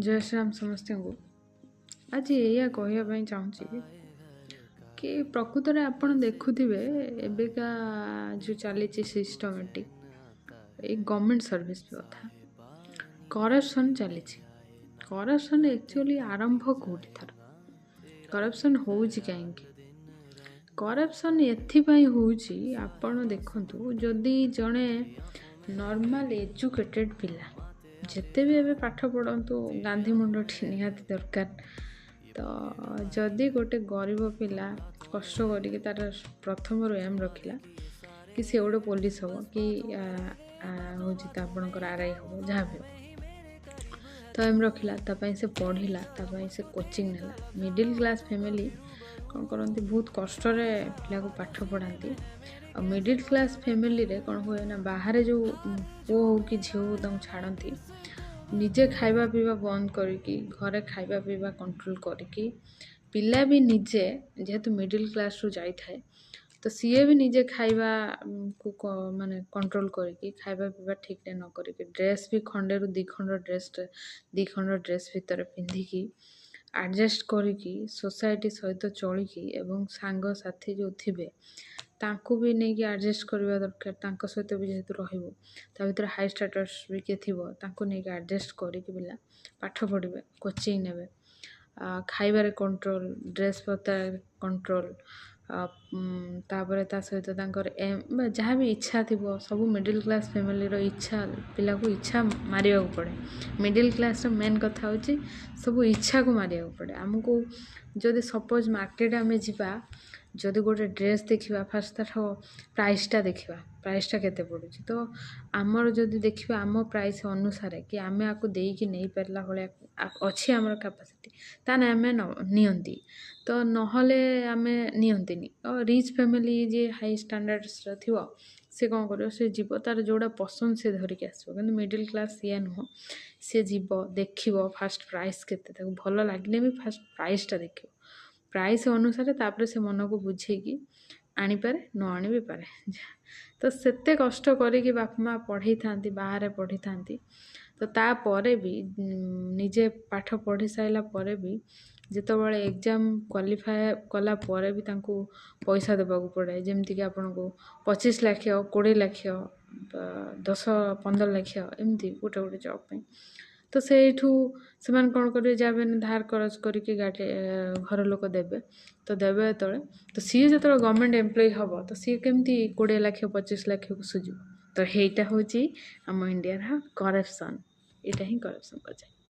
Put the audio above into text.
ଜୟ ଶ୍ରୀରାମ ସମସ୍ତଙ୍କୁ। ଆଜି ଏଇଆ କହିବା ପାଇଁ ଚାହୁଁଛି କି ପ୍ରକୃତରେ ଆପଣ ଦେଖୁଥିବେ, ଏବେକା ଯେଉଁ ଚାଲିଛି ସିଷ୍ଟମେଟିକ୍ ଏଇ ଗଭର୍ଣ୍ଣମେଣ୍ଟ ସର୍ଭିସ୍ କଥା, କରପ୍ସନ୍ ଚାଲିଛି। କରପ୍ସନ୍ ଆକ୍ଚୁଆଲି ଆରମ୍ଭ କେଉଁଠି ତାର? କରପ୍ସନ୍ ହେଉଛି କାହିଁକି? କରପ୍ସନ୍ ଏଥିପାଇଁ ହେଉଛି, ଆପଣ ଦେଖନ୍ତୁ, ଯଦି ଜଣେ ନର୍ମାଲ୍ ଏଜୁକେଟେଡ଼୍ ପିଲା, ଯେତେ ବି ଏବେ ପାଠ ପଢ଼ନ୍ତୁ, ଗାନ୍ଧୀ ମୁଣ୍ଡଟି ନିହାତି ଦରକାର। ତ ଯଦି ଗୋଟେ ଗରିବ ପିଲା କଷ୍ଟ କରିକି ତା'ର ପ୍ରଥମରୁ ଏମ୍ ରଖିଲା କି ସେ ଗୋଟେ ପୋଲିସ ହେବ କି ହେଉଛି ତ ଆପଣଙ୍କର ଆର୍ I ହେବ, ଯାହା ବି ହେବ, ତ ଏମ୍ ରଖିଲା, ତା ପାଇଁ ସେ ପଢ଼ିଲା, ତା ପାଇଁ ସେ କୋଚିଂ ନେଲା। ମିଡ଼ିଲ୍ କ୍ଲାସ୍ ଫ୍ୟାମିଲି କ'ଣ କରନ୍ତି? ବହୁତ କଷ୍ଟରେ ପିଲାକୁ ପାଠ ପଢ଼ାନ୍ତି। ଆଉ ମିଡ଼ିଲ୍ କ୍ଲାସ୍ ଫ୍ୟାମିଲିରେ କ'ଣ ହୁଏ ନା, ବାହାରେ ଯେଉଁ ପୁଅ ହଉ କି ଝିଅ ହଉ ତାଙ୍କୁ ଛାଡ଼ନ୍ତି, ନିଜେ ଖାଇବା ପିଇବା ବନ୍ଦ କରିକି, ଘରେ ଖାଇବା ପିଇବା କଣ୍ଟ୍ରୋଲ୍ କରିକି। ପିଲା ବି ନିଜେ ଯେହେତୁ ମିଡ଼ିଲ୍ କ୍ଲାସ୍ରୁ ଯାଇଥାଏ, ତ ସିଏ ବି ନିଜେ ଖାଇବାକୁ ମାନେ କଣ୍ଟ୍ରୋଲ୍ କରିକି, ଖାଇବା ପିଇବା ଠିକ୍ରେ ନ କରିକି, ଡ୍ରେସ୍ ବି ଖଣ୍ଡେରୁ ଦୁଇ ଖଣ୍ଡ ଡ୍ରେସ୍, ଦୁଇ ଖଣ୍ଡ ଡ୍ରେସ୍ ଭିତରେ ପିନ୍ଧିକି, ଆଡ଼ଜଷ୍ଟ କରିକି, ସୋସାଇଟି ସହିତ ଚଳିକି ଏବଂ ସାଙ୍ଗସାଥି ଯେଉଁ ଥିବେ ତାଙ୍କୁ ବି ନେଇକି ଆଡ଼ଜଷ୍ଟ କରିବା ଦରକାର। ତାଙ୍କ ସହିତ ବି ଯେହେତୁ ରହିବ, ତା ଭିତରେ ହାଇ ଷ୍ଟାଟସ୍ ବି କିଏ ଥିବ, ତାଙ୍କୁ ନେଇକି ଆଡ଼ଜଷ୍ଟ କରିକି ପିଲା ପାଠ ପଢ଼ିବେ, କୋଚିଂ ନେବେ, ଖାଇବାରେ କଣ୍ଟ୍ରୋଲ୍, ଡ୍ରେସ୍ ପତ୍ର କଣ୍ଟ୍ରୋଲ୍, ତାପରେ ତା ସହିତ ତାଙ୍କର ଏମ୍ ବା ଯାହା ବି ଇଚ୍ଛା ଥିବ। ସବୁ ମିଡ଼ିଲ୍ କ୍ଲାସ୍ ଫ୍ୟାମିଲିର ଇଚ୍ଛା, ପିଲାକୁ ଇଚ୍ଛା ମାରିବାକୁ ପଡ଼େ। ମିଡ଼ିଲ୍ କ୍ଲାସ୍ର ମେନ୍ କଥା ହେଉଛି ସବୁ ଇଚ୍ଛାକୁ ମାରିବାକୁ ପଡ଼େ ଆମକୁ। ଯଦି ସପୋଜ୍ ମାର୍କେଟ୍ ଆମେ ଯିବା, ଯଦି ଗୋଟେ ଡ୍ରେସ୍ ଦେଖିବା, ଫାର୍ଷ୍ଟ ତା'ର ପ୍ରାଇସ୍ଟା ଦେଖିବା, ପ୍ରାଇସ୍ଟା କେତେ ପଡ଼ୁଛି। ତ ଆମର ଯଦି ଦେଖିବା ଆମ ପ୍ରାଇସ୍ ଅନୁସାରେ କି ଆମେ ଆକୁ ଦେଇକି ନେଇପାରିଲା ଭଳିଆ ଅଛି ଆମର କାପାସିଟି, ତାହେଲେ ଆମେ ନିଅନ୍ତି ତ, ନହେଲେ ଆମେ ନିଅନ୍ତିନି। ଆଉ ରିଚ୍ ଫ୍ୟାମିଲି ଯିଏ ହାଇ ଷ୍ଟାଣ୍ଡାର୍ଡ଼ସର ଥିବ, ସେ କ'ଣ କରିବ? ସେ ଯିବ, ତା'ର ଯେଉଁଟା ପସନ୍ଦ ସେ ଧରିକି ଆସିବ। କିନ୍ତୁ ମିଡ଼ିଲ୍ କ୍ଲାସ୍ ସେଇଆ ନୁହଁ। ସେ ଯିବ, ଦେଖିବ ଫାର୍ଷ୍ଟ ପ୍ରାଇସ୍ କେତେ। ତାକୁ ଭଲ ଲାଗିଲେ ବି ଫାର୍ଷ୍ଟ ପ୍ରାଇସ୍ଟା ଦେଖିବ। ପ୍ରାଇସ୍ ଅନୁସାରେ ତାପରେ ସେ ମନକୁ ବୁଝେଇକି ଆଣିପାରେ, ନ ଆଣି ବି ପାରେ। ତ ସେତେ କଷ୍ଟ କରିକି ବାପା ମା' ପଢ଼େଇଥାନ୍ତି, ବାହାରେ ପଢ଼ିଥାନ୍ତି। ତ ତାପରେ ବି, ନିଜେ ପାଠ ପଢ଼ି ସାରିଲା ପରେ ବି, ଯେତେବେଳେ ଏକ୍ଜାମ୍ କ୍ୱାଲିଫାଏ କଲା ପରେ ବି ତାଙ୍କୁ ପଇସା ଦେବାକୁ ପଡ଼େ। ଯେମିତିକି ଆପଣଙ୍କୁ 25 ଲକ୍ଷ, 20 ଲକ୍ଷ, 10-15 ଲକ୍ଷ, ଏମିତି ଗୋଟେ ଗୋଟେ ଜବ୍ ପାଇଁ। ତ ସେଇଠୁ ସେମାନେ କ'ଣ କରିବେ? ଯାହା ବି ଧାର କରଜ କରିକି ଗାଡ଼ି ଘର ଲୋକ ଦେବେ। ତ ଦେବେ ଯେତେବେଳେ, ତ ସିଏ ଯେତେବେଳେ ଗଭର୍ଣ୍ଣମେଣ୍ଟ ଏମ୍ପ୍ଲୟି ହେବ, ତ ସିଏ କେମିତି 20 ଲକ୍ଷ 25 ଲକ୍ଷକୁ ସୁଝିବ? ତ ହେଇଟା ହେଉଛି ଆମ ଇଣ୍ଡିଆର କରପ୍ସନ୍। ଏଇଟା ହିଁ କରପ୍ସନ୍ କୁହାଯାଏ।